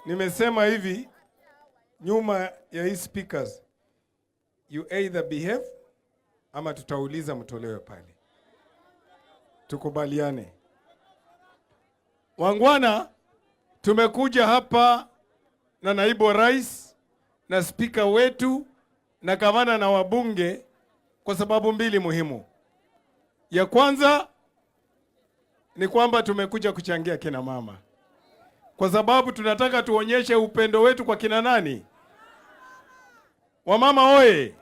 Nimesema hivi nyuma ya hii speakers, you either behave ama tutauliza mtolewe pale. Tukubaliane. Waungwana, tumekuja hapa na naibu wa rais na spika wetu na gavana na wabunge kwa sababu mbili muhimu. Ya kwanza ni kwamba tumekuja kuchangia kina mama, kwa sababu tunataka tuonyeshe upendo wetu kwa kina nani? Wamama oye!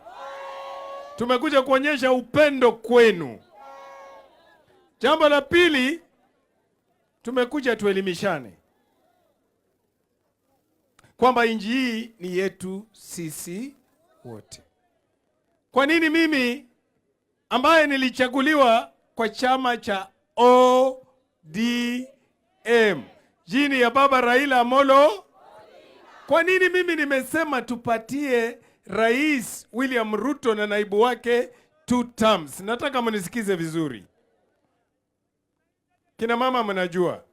Tumekuja kuonyesha upendo kwenu. Jambo la pili, tumekuja tuelimishane kwamba nchi hii ni yetu sisi wote. Kwa nini mimi ambaye nilichaguliwa kwa chama cha ODM chini ya baba Raila Amolo, kwa nini mimi nimesema tupatie Rais William Ruto na naibu wake two terms? Nataka mnisikize vizuri. Kina mama mnajua,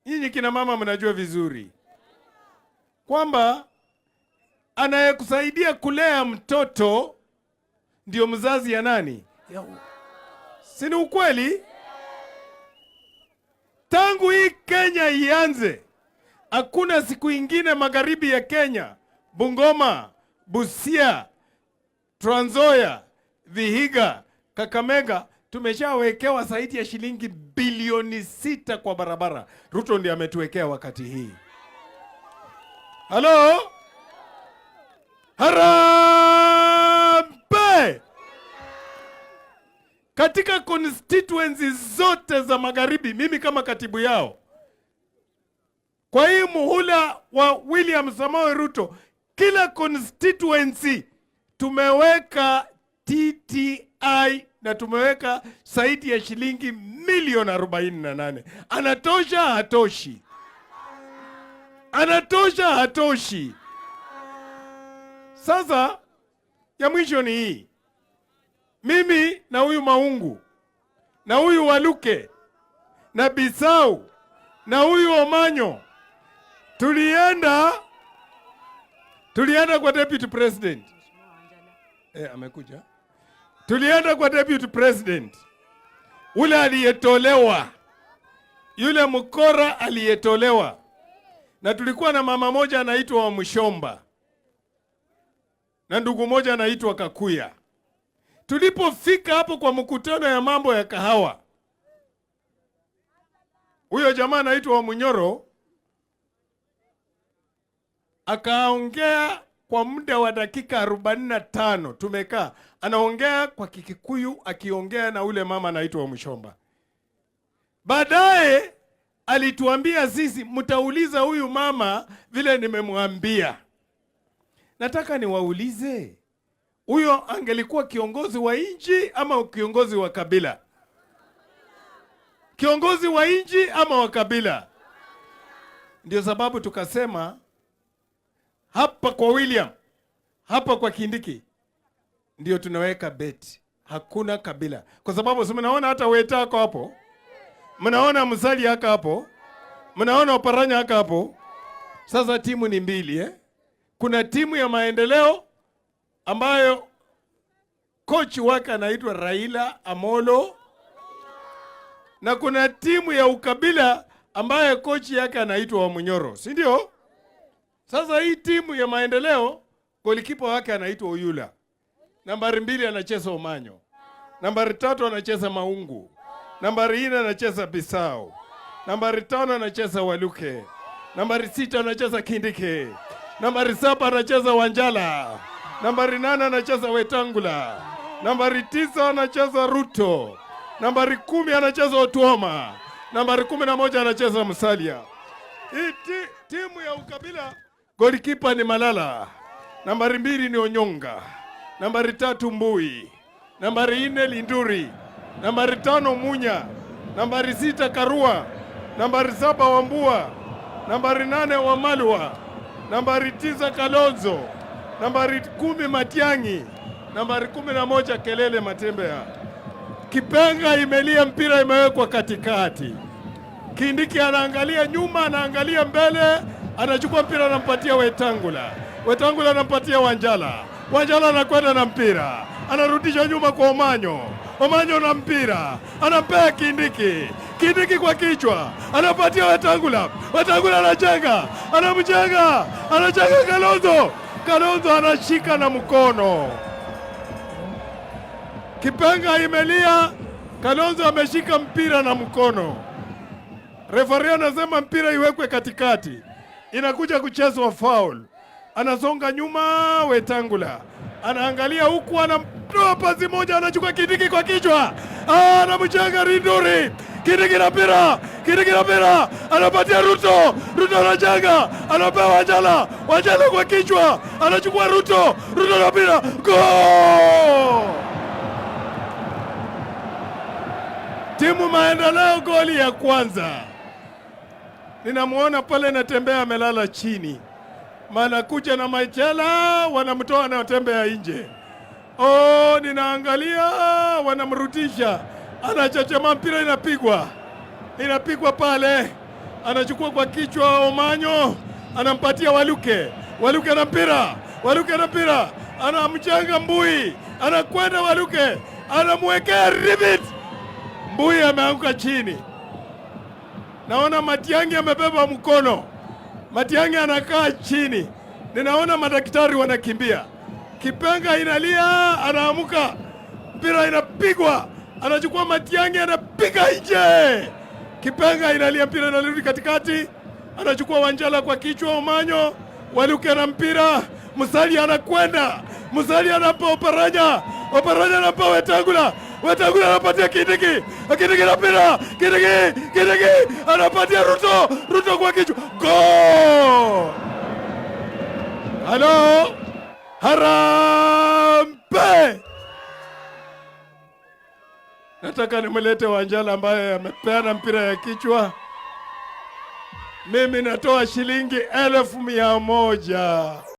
nyinyi kina mama mnajua vizuri kwamba anayekusaidia kulea mtoto ndio mzazi ya nani? Si ni ukweli? Tangu hii Kenya ianze, hakuna siku ingine magharibi ya Kenya, Bungoma, Busia, Trans Nzoia, Vihiga, Kakamega, tumeshawekewa zaidi ya shilingi bilioni 6 kwa barabara. Ruto ndiye ametuwekea wakati hii. Halo, harambee! Katika constituency zote za magharibi, mimi kama katibu yao, kwa hii muhula wa William Samoei Ruto, kila constituency tumeweka TTI na tumeweka zaidi ya shilingi milioni 48. Anatosha? Hatoshi? Anatosha? Hatoshi? Sasa ya mwisho ni hii, mimi na huyu Maungu na huyu Waluke na Bisau na huyu Omanyo tulienda kwa deputy president. Amekuja. Tulienda kwa deputy president ule aliyetolewa, yule mkora aliyetolewa, na tulikuwa na mama moja anaitwa Wamuchomba na ndugu moja anaitwa Kakuya. Tulipofika hapo kwa mkutano ya mambo ya kahawa, huyo jamaa anaitwa Wamunyoro akaongea kwa muda wa dakika 45. Tumekaa, anaongea kwa Kikikuyu akiongea na ule mama anaitwa Wamuchomba. Baadaye alituambia sisi, mtauliza huyu mama vile nimemwambia. Nataka niwaulize, huyo angelikuwa kiongozi wa nchi ama kiongozi wa kabila? Kiongozi wa nchi ama wa kabila? Ndio sababu tukasema hapa kwa William, hapa kwa Kindiki ndio tunaweka beti, hakuna kabila, kwa sababu si mnaona hata Weta ako hapo, mnaona Musalia haka hapo, mnaona Oparanya haka hapo. Sasa timu ni mbili, eh? Kuna timu ya maendeleo ambayo coach wake anaitwa Raila Amolo, na kuna timu ya ukabila ambayo coach yake anaitwa Wamunyoro, si ndio? Sasa hii timu ya maendeleo golikipa wake anaitwa Oyula, nambari 2 anacheza Omanyo, nambari 3 anacheza Maungu, nambari 4 anacheza Bisau, nambari 5 anacheza Waluke, nambari 6 anacheza Kindiki, nambari 7 anacheza Wanjala, nambari 8 anacheza Wetangula, nambari 9 anacheza Ruto, nambari 10 anacheza Otuoma, nambari 11 anacheza Musalia. Hii timu ya ukabila golikipa ni Malala, nambari 2 ni Onyonga, nambari 3 Mbui, nambari 4 Linturi, nambari 5 Munya, nambari 6 Karua, nambari 7 Wambua, nambari 8 Wamalwa, nambari 9 Kalonzo, nambari 10 Matiang'i, nambari 11 Kelele Matembea. Kipenga imelia, mpira imewekwa katikati. Kindiki anaangalia nyuma, anaangalia mbele, anachukua mpira, anampatia Wetangula. Wetangula anampatia Wanjala. Wanjala anakwenda na mpira, anarudisha nyuma kwa Omanyo. Omanyo na mpira, anampea Kindiki. Kindiki kwa kichwa, anapatia Wetangula. Wetangula anachenga, anamchenga, anachenga Kalonzo. Kalonzo anashika na mkono. Kipenga imelia, Kalonzo ameshika mpira na mkono. Refari anasema mpira iwekwe katikati, inakuja kuchezwa foul. Anasonga nyuma, Wetangula anaangalia huku, anamtoa pasi moja, anachukua Kindiki kwa kichwa, anamchenga Linturi. Kindiki na mpira, Kindiki na mpira, anapatia Ruto. Ruto anachenga, anapewa Wanjala, Wanjala kwa kichwa, anachukua Ruto, Ruto na mpira, goal! Timu Maendeleo goli ya kwanza. Ninamwona pale natembea amelala chini, manakuja na machela wanamtoa, anatembea nje. Oh, ninaangalia wanamrudisha, anachechema, mpira inapigwa, inapigwa pale, anachukua kwa kichwa Omanyo, anampatia Waluke. Waluke na mpira, Waluke na mpira, anamchenga Mbui, anakwenda Waluke, anamwekea ribbit. Mbui ameanguka chini. Naona Matiang'i amebeba mkono. Matiang'i anakaa chini. Ninaona madaktari wanakimbia. Kipenga inalia, anaamuka. Mpira inapigwa, anachukua Matiang'i, anapiga nje. Kipenga inalia, mpira inarudi katikati, anachukua Wanjala kwa kichwa, Omanyo Waluke na mpira, Musalia anakwenda, Musalia anampa Oparanya, Oparanya anampa Wetangula, Wetangula anapatia Kindiki, Kindiki na mpira, Kindiki, Kindiki anapatia Ruto, Ruto kwa kichwa, goal! Halo, harambee! Nataka nimlete Wanjala ambaye amepeana mpira ya kichwa. Mimi natoa shilingi 100,000.